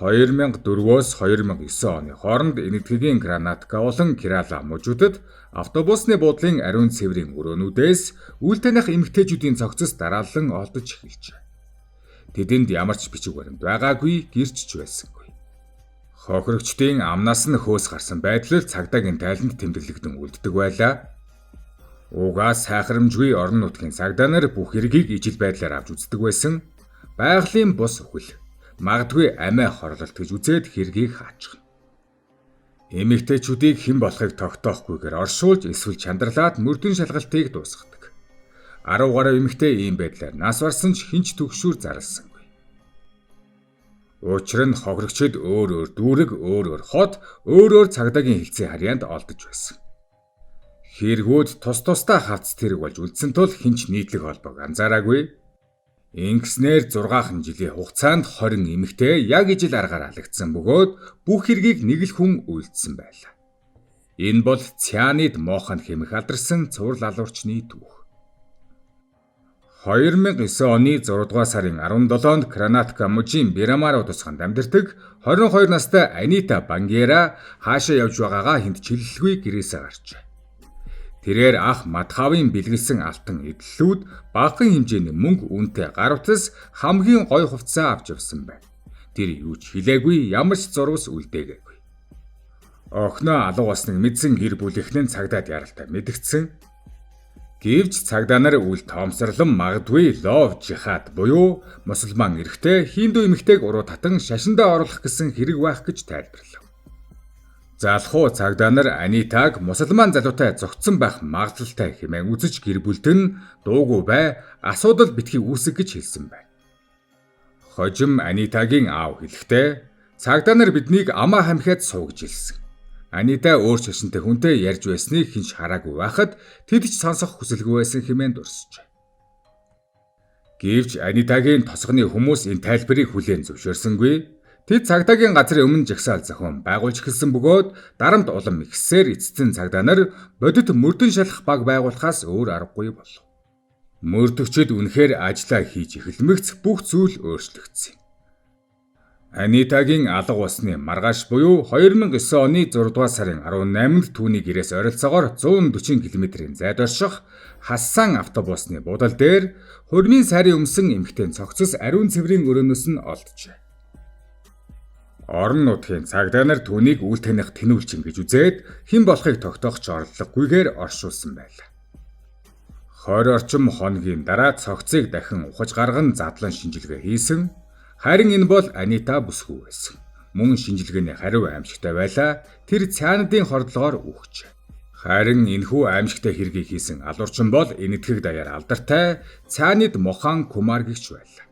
2004-өөс 2009 оны хооронд Энэтхэгийн Карнатака болон Керала мужуудад автобусны буудлын ариун цэврийн өрөөнүүдээс үл таних эмэгтэйчүүдийн цогцос дараалан олдож эхэлжээ. Тэдэнд ямар ч бичиг баримт байгаагүй, гэрч ч байсангүй. Хохирогчдын амнаас нь хөөс гарсан байдал л цагдаагийн тайланд тэмдэглэгдэн үлддэг байлаа. Угаас сайхрамжгүй орон нутгийн цагдаа нар бүх хэргийг ижил байдлаар авч үздэг байсан. Байгалийн бус үхэл, магадгүй амиа хорлолт гэж үзээд хэргийг хаачихна. Эмэгтэйчүүдийг хэн болохыг тогтоохгүйгээр оршуулж эсвэл чандралаад мөрдөн шалгалтыг дуусгадаг. 10 гаруй эмэгтэй ийм байдлаар нас барсан ч хэн ч түгшүүр зарласангүй. Учир нь хохирогчид өөр өөр дүүрэг, өөр өөр хот, өөр өөр цагдаагийн хэлцээ харьяанд олдож байсан. Хэрэгүүд тус тусдаа хавцас тэрэг болж үлдсэн тул хэн ч нийтлэг холбоог анзаараагүй. Ингэснээр 6 жилийн хугацаанд 20 эмэгтэй яг ижил аргаар алагдсан бөгөөд бүх хэргийг нэг л хүн үйлдсэн байлаа. Энэ бол цианид Мохан хэмээх алдарсан цуврал алуурчны түүх. 2009 оны 6 дугаар сарын 17-нд Карнатака мужийн Бирамара тусганд амьдардаг 22 настай Анита Бангера хаашаа явж байгаагаа хэнд ч хэлэлгүй гэрээсээ гарчээ. Тэрээр ах Мадхавын бэлгэлсэн алтан эдлэлүүд, багахан хэмжээний мөнгө, үнэтэй гар утас, хамгийн гоё хувцсаа авч явсан байна. Тэр юу ч хэлээгүй, ямар ч зурвас үлдээгээгүй. Охиноо алга болсныг мэдсэн гэр бүлийнх нь цагдаад яралтай мэдэгдсэн. Гэвч цагдаа нар үл тоомсорлон магадгүй love jihad буюу мусульман эрэгтэй хиндүү эмэгтэйг уруу татан шашиндаа оруулах гэсэн хэрэг байх гэж тайлбарлав. Залхуу цагдаа нар Анитаг мусульман залуутай зугтсан байх магадлалтай хэмээн үзэж гэр бүлд нь дуугүй бай, асуудал битгий үүсгэ гэж хэлсэн байна. Хожим Анитагийн аав хэлэхдээ цагдаа нар биднийг амаа хамхиад суу гэж хэлсэн. Анита өөр шашинтай хүнтэй ярьж байсныг хэн ч хараагүй байхад тэд ч сонсох хүсэлгүй байсан хэмээн дурсжээ. Гэвч Анитагийн тосгоны хүмүүс энэ тайлбарыг хүлээн зөвшөөрсөнгүй. Тэд цагдаагийн газрын өмнө жагсаал зохион байгуулж эхэлсэн бөгөөд дарамт улам ихэссээр эцэст нь цагдаа нар бодит мөрдөн шалах баг байгуулахаас өөр аргагүй болов. Мөрдөгчид үнэхээр ажлаа хийж эхэлмэгц бүх зүйл өөрчлөгдсөн. Анитагийн алга болсны маргааш буюу 2009 оны 6 дугаар сарын 18-нд түүний гэрээс ойролцоогоор 140 км-ийн зайд орших Хассан автобусны буудал дээр хурмын сари өмсөн эмэгтэйн цогцос ариун цэврийн өрөөнөөс нь олджээ. Орон нутгийн цагдаа нар түүнийг үл таних тэнүүлчин гэж үзээд хэн болохыг тогтоох ч оролдлогогүйгээр оршуулсан байлаа. 20 орчим хоногийн дараа цогцыг дахин ухаж гарган задлан шинжилгээ хийсэн. Харин энэ бол Анита бүсгүй байсан. Мөн шинжилгээний хариу аимшигтай байлаа. Тэр цианидын хордлогоор үхжээ. Харин энэхүү аимшигтай хэргийг хийсэн алуурчин бол Энэтхэг даяар алдартай цианид Мохан Кумар гэгч байлаа.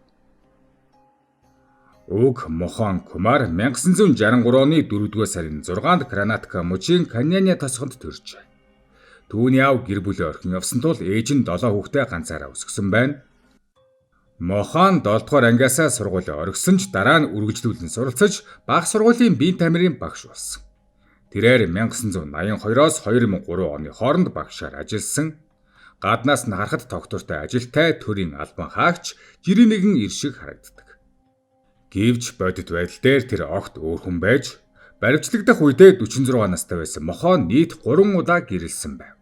Уг Мохан Кумар 1963 оны 4-р сарын 6-нд Карнатака мужийн Каньяня тосгонд төржээ. Түүний аав гэр бүлээ орхин явсан тул ээж нь 7 хүүхдээ ганцаараа өсгөсөн байна. Мохан 7 дугаар ангиасаа сургуулиа орхисон ч дараа нь үргэлжлүүлэн суралцаж бага сургуулийн биеийн тамирын багш болсон. Тэрээр 1982-оос 2003 оны хооронд багшаар ажилласан. Гаднаас нь харахад тогтвортой ажилтай, төрийн албан хаагч, жирийн нэгэн эр шиг харагддаг. Гэвч бодит байдал дээр тэр огт өөр хүн байж, баривчлагдах үедээ 46 настай байсан Мохон нийт 3 удаа гэрлэсэн байв.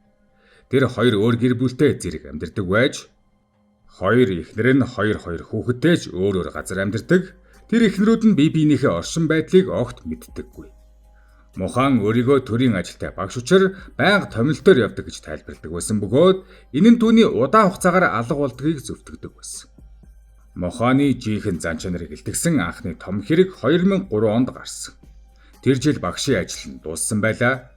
Тэр хоёр өөр гэр бүлтэй зэрэг амьдардаг байж, хоёр эхнэр нь хоёр хоёр хүүхэдтэй ч өөр өөр газар амьдардаг. Тэр эхнэрүүд нь бие биенийхээ оршин байдлыг огт мэддэггүй. Мохан өөрийгөө төрийн ажилтай багш учир байнга томилолтоор явдаг гэж тайлбарладаг байсан бөгөөд энэ нь түүний удаан хугацаагаар алга болдгийг зөвтгөдөг байсан. Моханы жинхэнэ зан чанарыг илтгэсэн анхны том хэрэг 2003 онд гарсан. Тэр жил багшийн ажил нь дууссан байлаа.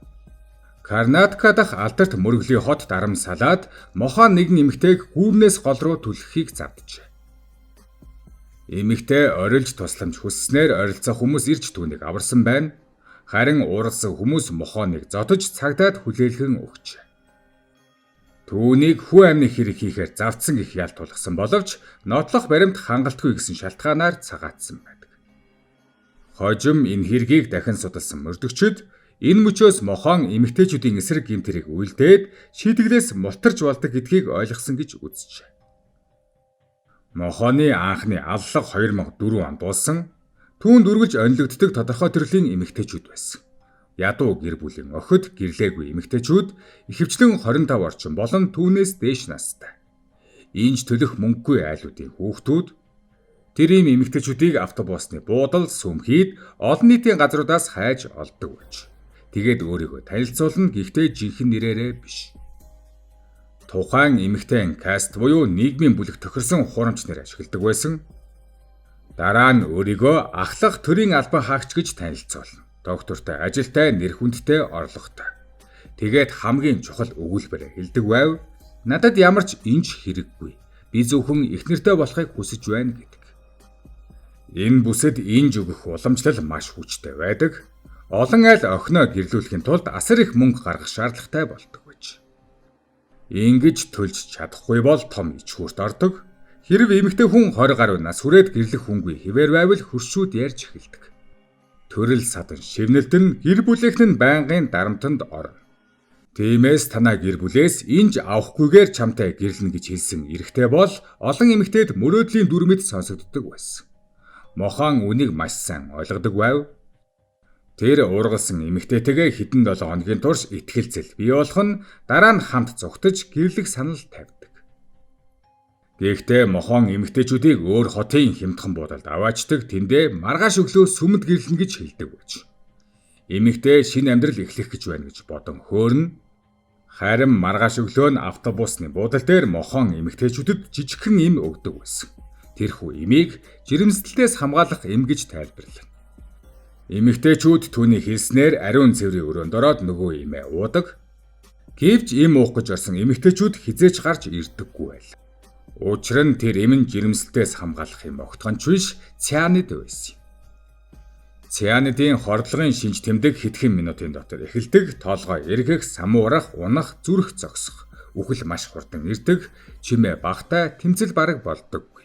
Карнатака дахь алдарт мөргөлийн хот Дарамсалад Мохан нэгэн эмэгтэйг гүүрнээс гол руу түлхэхийг завджээ. Эмэгтэй орилж тусламж хүсснээр ойролцоох хүмүүс ирж түүнийг аварсан байна. Харин ууралсан хүмүүс Мохоныг зодож цагдаад хүлээлгэн өгчээ. Түүнийг хүү амны хэрэг хийхээр завдсан гэх ял тулгасан боловч нотлох баримт хангалтгүй гэсэн шалтгаанаар цагаатсан байдаг. Хожим энэ хэргийг дахин судалсан мөрдөгчид энэ мөчөөс Мохон эмэгтэйчүүдийн эсрэг гэмт хэрэг үйлдээд шийтгэлээс мултарч болдог гэдгийг ойлгосон гэж үзжээ. Мохоны анхны аллага 2004 онд дууссан. Түүнд үргэлж онилогддог тодорхой төрлийн эмэгтэйчүүд байсан. Ядуу гэр бүлийн охид, гэрлээгүй эмэгтэйчүүд ихэвчлэн 25 орчим болон түүнээс дээш настай. Инж төлөх мөнгөгүй айлуудын хүүхдүүд тэр ийм эмэгтэйчүүдийг автобусны буудал, сүмхийд олон нийтийн газруудаас хайж олдог байж. Тэгээд өөрийгөө танилцуулна, гэхдээ жинхэнэ нэрээрээ биш. Тухайн эмэгтэй каст буюу нийгмийн бүлэг тохирсон хуурамч нэр ашигладаг байсан. Дараа нь өөрийгөө ахлах төрийн албан хаагч гэж танилцуулна. Доктортой ажилтай, нэр хүндтэй, орлоготой. Тэгээд хамгийн чухал өгүүлбэр хэлдэг байв. Надад ямар ч инж хэрэггүй. Би зөвхөн эхнэртэй болохыг хүсэж байна гэдэг. Энэ бүсэд инж өгөх уламжлал маш хүчтэй байдаг. Олон айл охиноо гэрлүүлэхийн тулд асар их мөнгө гаргах шаардлагатай болдог байж. Ингэж төлж чадахгүй бол том ичхүүрт ордог. Хэрв эмэгтэй хүн 20 гаруй нас хүрээд гэрлэх хүнгүй хэвээр байвал хөршүүд ярьж эхэлдэг. Төрөл садан шивнэлд нь гэр бүлийнх нь байнгын дарамтанд орно. Тиймээс танаа гэр бүлээс инж авахгүйгээр чамтай гэрлэнэ гэж хэлсэн эрэгтэй бол олон эмэгтэйд мөрөөдлийн дүр мэт сонсогддог байсан. Мохан үнийг маш сайн ойлгодог байв. Тэр уургалсан эмэгтэйтэйгээ хэдэн 7 хоногийн турш итгэлцэл бий болох нь дараа нь хамт зугтаж гэрлэх санал тавьдаг. Гэхдээ мохон эмэгтэйчүүдийг өөр хотын хямдхан буудалд аваачдаг, тэндээ маргааш өглөө сүмэд гэрлэнэ гэж хэлдэг байж. Эмэгтэй шинэ амьдрал эхлэх гэж байна гэж бодон хөөрнө. Харин маргааш өглөө нь автобусны буудал дээр мохон эмэгтэйчүүдэд жижигхэн эм өгдөг байсан. Тэрхүү эмийг жирэмслэлтээс хамгаалах эм гэж тайлбарлана. Эмэгтэйчүүд түүний хэлснээр ариун цэврийн өрөөнд ороод нөгөө эмээ уудаг. Гэвч эм уух гэж орсон эмэгтэйчүүд хэзээ ч гарч ирдэггүй байл. Учир нь тэр эм нь жирэмслэлтээс хамгаалах юм огтхон ч биш, цианид байсан юм. Цианидын хордлогын шинж тэмдэг хэдхэн минутын дотор эхэлдэг, толгой эргэх, самуурах, унах, зүрх зогсох, үхэл маш хурдан ирдэг, чимээ багатай, тэмцэл бараг болдоггүй.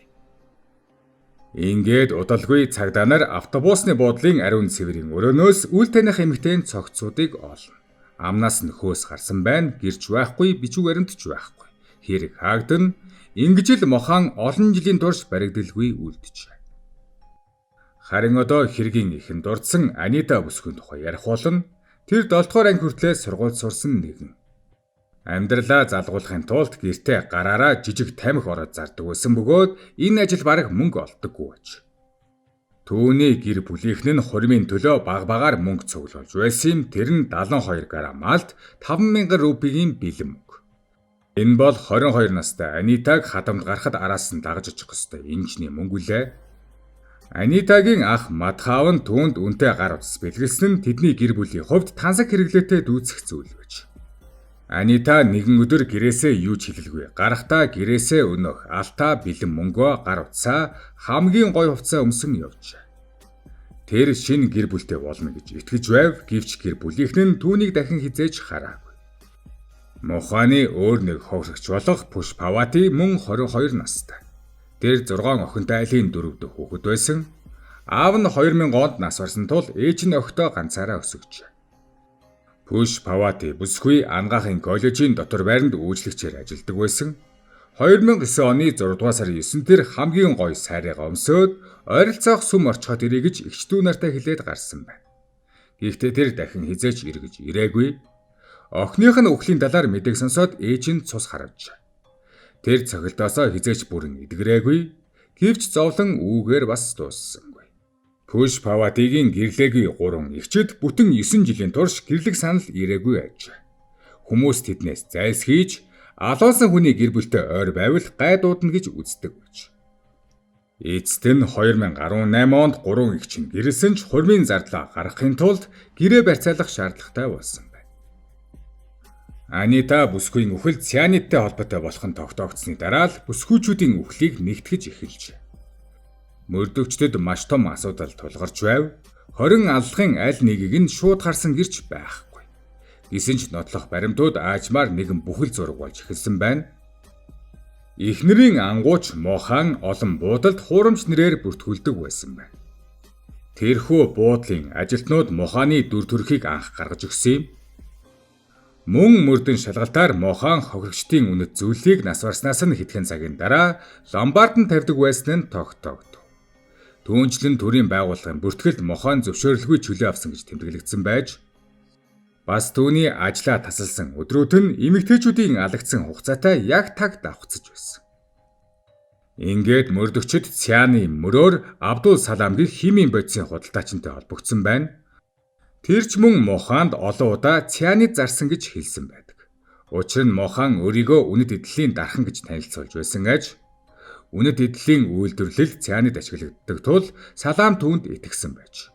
Ингээд удалгүй цагдаа нар автобусны буудлын ариун цэврийн өрөөнөөс үл таних эмэгтэйн цогцуудыг олно. Амнаас нь хөөс гарсан байна, гэрч байхгүй, бичиг баримт ч байхгүй. Хэрэг хаагдана. Ингэж л мохан олон жилийн турш баригдалгүй үлджээ. Харин одоо хэргийн эхэнд дурдсан Анита бүсгүйн тухай ярих болно. Тэр 7 дугаар анги хүртлээр сургууль сурсан нэгэн. Амьдралаа залгуулахын тулд гэртээ гараараа жижиг тамхи ороод зардаг байсан бөгөөд энэ ажил бараг мөнгө олдоггүй байж. Түүний гэр бүлийнх нь хурмын төлөө баг багаар мөнгө цуглуулж байсан юм. Тэр нь 72 грамм алт 5000 рупигийн бэлэн мөнгө. Энэ бол 22 настай Анитаг хадамд гарахад араас нь дагаж очих ёстой инжний мөнгө үлээ. Анитагийн ах Мадхав нь түүнд үнэтэй гар утас бэлгэлсэн нь тэдний гэр бүлийн хувьд тансаг хэрэглээтэй дүүцэх зүйл байж. Анита нэгэн өдөр гэрээсээ юу ч хэлэлгүй. Гарахдаа гэрээсээ өнөөх алтаа бэлэн мөнгөө гар утсаа хамгийн гоё хувцсаа өмсөн явжээ. Тэр шинэ гэр бүлтэй болно гэж итгэж байв. Гэвч гэр бүлийнх нь түүнийг дахин хэзээ ч хараагүй. Муханы өөр нэг хохирогч болох Пушпавати мөн 22 настай. Тэр 6 охинтой айлын 4 дэх хүүхэд байсан. Аав нь 2000 онд нас барсан тул ээж нь охидоо ганцаараа өсгөжээ. Пушпавати бүсгүй Ангаахын коллежийн дотор байранд үйлчлэгчээр ажилладаг байсан. 2009 оны 6 дугаар сарын 9-нд тэр хамгийн гоё сарийгаа өмсөөд ойролцоох сүм орчиход ирье гэж эгч дүү нартай хэлээд гарсан байна. Гэхдээ тэр дахин хэзээ ч эргэж ирээгүй. Охиных нь үхлийн талаар мэдээг сонсоод ээж нь цус харавжээ. Тэр цохилтоосоо хэзээ ч бүрэн эдгэрээгүй. Гэвч зовлон үүгээр бас дууссангүй. Пушпаватигийн гэрлээгүй 3 эгчид бүтэн 9 жилийн турш гэрлэх санал ирээгүй ажээ. Хүмүүс тэднээс зайлсхийж алуулсан хүний гэр бүлтэй ойр байвал гай дуудана гэж үздэг байж. Эцэст нь 2018 онд 3 эгч нь гэрлэсэн ч хурмын зардлаа гаргахын тулд гэрээ барьцаалах шаардлагатай болсон байна. Анита бүсгүйн үхэл цианидтай холбоотой болох нь тогтоогдсны дараа л бүсгүйчүүдийн үхлийг нэгтгэж эхэлжээ. Мөрдөгчдөд маш том асуудал тулгарч байв. 20 аллагын аль нэгийг нь шууд харсан гэрч байхгүй. Гэсэн ч нотлох баримтууд аажмаар нэгэн бүхэл зураг болж эхэлсэн байна. Эхнэрийн ангууч Мохан олон буудалд хуурамч нэрээр бүртгүүлдэг байсан байна. Тэрхүү буудлын ажилтнууд Моханы дүр төрхийг анх гаргаж өгсөн юм. Мөн мөрдөн шалгалтаар Мохан хохирогчдын үнэт зүйлийг нас барснаас нь хэдхэн цагийн дараа ломбарданд тавьдаг байсан нь тогтоогдов. Түүнчлэн төрийн байгууллагын бүртгэлд Мохон зөвшөөрлгүй чөлөө авсан гэж тэмдэглэгдсэн байж бас түүний ажлаа тасалсан өдрүүд нь эмэгтэйчүүдийн алагдсан хугацаатай яг таг давхцаж байсан. Ингээд мөрдөгчид Цяны мөрөөр Абдул Салам гэх химийн бодисын худалдаачинтай холбогдсон байна. Тэр ч мөн Моханд олон удаа цианид зарсан гэж хэлсэн байдаг. Учир нь Мохан өөрийгөө үнэт эдлийн дархан гэж танилцуулж байсан аж үнэт эдлийн үйлдвэрлэл цианид ашиглагддаг тул Салам түүнд итгэсэн байж.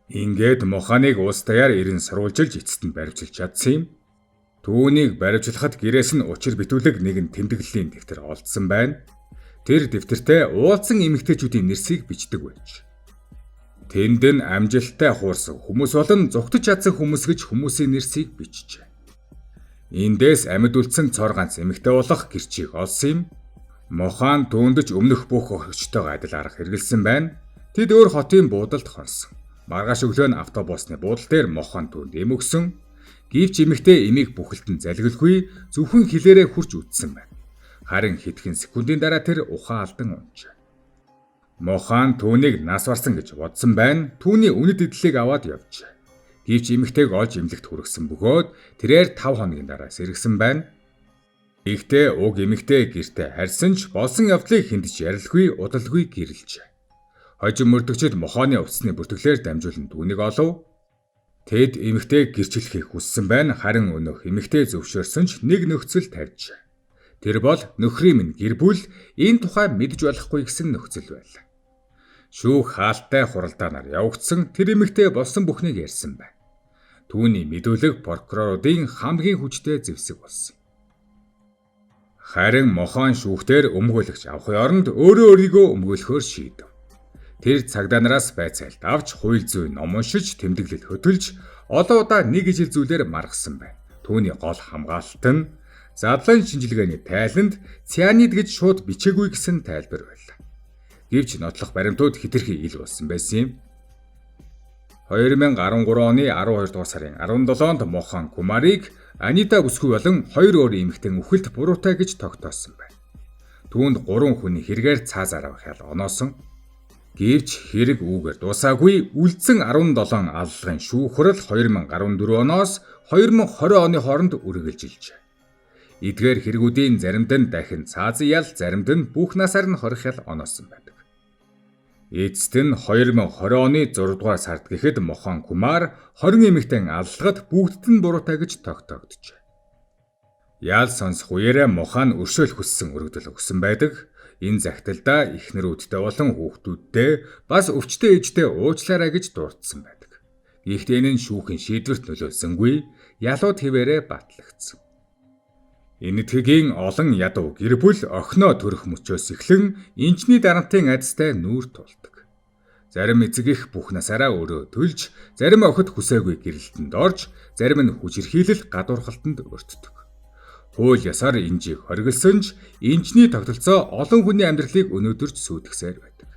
Ингээд Моханыг улс даяар ирэн сурвалжилж эцэст нь баривчилж чадсан юм. Түүнийг баривчлахад гэрээс нь учир битүүлэг нэгэн тэмдэглэлийн дэвтэр олдсон байна. Тэр дэвтэртээ уулзсан эмэгтэйчүүдийн нэрсийг бичдэг байж. Тэнд нь амжилттай хуурсан хүмүүс болон зүгтэж чадсан хүмүүс гэж хүмүүсийн нэрсийг бичжээ. Эндээс амьд үлдсэн цор ганц эмэгтэй болох гэрчийг олсон юм. Мохан түүндэж өмнөх бүх охигчтойгоо адил арга хэрэглэсэн байна. Тэд өөр хотын буудалд хонсон. Маргааш өглөө нь автобусны буудал дээр Мохон түүнд эм өгсөн. Гэвч эмэгтэй эмийг бүхэлд нь залгилгүй зөвхөн хилээрээ хурж үтсэн байна. Харин хэдхэн секундын дараа тэр ухаан алдан унжээ. Мохан түүнийг нас барсан гэж бодсон байна. Түүний үнэт эдлийг аваад явжээ. Гэвч эмэгтэйг олж эмнэлэгт хүргэсэн бөгөөд тэрээр 5 хоногийн дараа сэргэсэн байна. Гэхдээ уг эмэгтэй гэртээ харьсан ч болсон явдлыг хүнд ч ярилгүй, удалгүй гэрэлжээ. Хожим мөрдөгчид Мохоны утасны бүртгэлээр дамжуулан түүнийг олов. Тэд эмэгтэйг гэрчлэхийг хүссэн байна. Харин өнөөх эмэгтэй зөвшөөрсөн ч нэг нөхцөл тавьжээ. Тэр бол нөхрийн минь гэр бүл энэ тухай мэдж болохгүй гэсэн нөхцөл байлаа. Шүүх хаалтай хуралдаанаар явагдсан тэр эмэгтэй болсон бүхнийг ярьсан байна. Түүний мэдүүлэг прокуроруудын хамгийн хүчтэй зэвсэг болсон. Харин Мохон шүүхтэр өмгөөлөгч авахын оронд өөрөө өөрийгөө өмгөөлөхөөр шийдэв. Тэр цагдаа нараас байцаалт авч хууль зүйн ном уншиж тэмдэглэл хөтөлж олон удаа нэг ижил зүйлээр маргасан байна. Түүний гол хамгаалалт нь задлан шинжилгээний тайланд цианид гэж шууд бичээгүй гэсэн тайлбар байлаа. Гэвч нотлох баримтууд хэтэрхий ил болсон байсан юм. 2013 оны 12 дугаар сарын 17-нд Мохан Кумарыг Анита бүсгүй болон хоёр өөр эмэгтэй үхэлд буруутай гэж тогтоосон байна. Түүнд 3 хүний хэрэгээр цаазаар авах ял оноосон. Гэвч хэрэг үүгээр дуусаагүй үлдсэн 17 аллагын шүүх хурал 2014 оноос 2020 оны хооронд үргэлжилжээ. Эдгээр хэрэгүүдийн заримд нь дахин цаазан ял, заримд нь бүх насаар нь хорих ял оноосон байдаг. Эцэст нь 2020 оны 6 дугаар сард гэхэд Мохон Кумар 20 эмэгтэй аллагад бүгдд нь буруутай гэж тогтоогджээ. Ял сонсох үеэрээ Мохан өршөөл хүссэн өргөдөл өгсөн байдаг. Энэ захидалдаа эхнэрүүдтэй болон хүүхдүүдтэй бас өвчтөй ээжтэй уучлаарай гэж дурдсан байдаг. Гэхдээ энэ нь шүүхийн шийдвэрт нөлөөлсөнгүй, ялууд хэвээрээ батлагдсан. Энэтхэгийн олон ядуу гэр бүл охиноо төрөх мөчөөс эхлэн инжний дарамтын айдастай нүүр тулдаг. Зарим эцэг эх бүх насаараа өөрөө төлж, зарим охид хүсээгүй гэрэлтэнд орж, зарим нь хүчирхийлэл гадуурхалтанд өртдөг. Хууль ёсоор инжийг хориглосон ч инжний тогтолцоо олон хүний амьдралыг өнөөдөр ч сүйтгэсээр байдаг.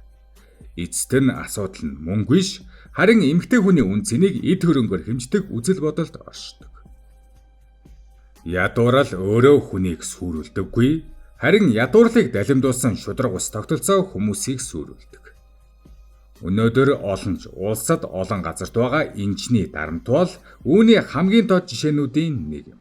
Эцэст нь асуудал нь мөнгө биш, харин эмэгтэй хүний үнэ цэнийг эд хөрөнгөөр хэмждэг үзэл бодолд оршдог. Ядуурал өөрөө хүнийг сүрүүлдэггүй, харин ядуурлыг далимдуулсан шударга ус тогтолцоо хүмүүсийг сүрүүлдэг. Өнөөдөр олон ч улсад олон газарт байгаа инжний дарамт бол үүний хамгийн тод жишээнүүдийн нэг юм.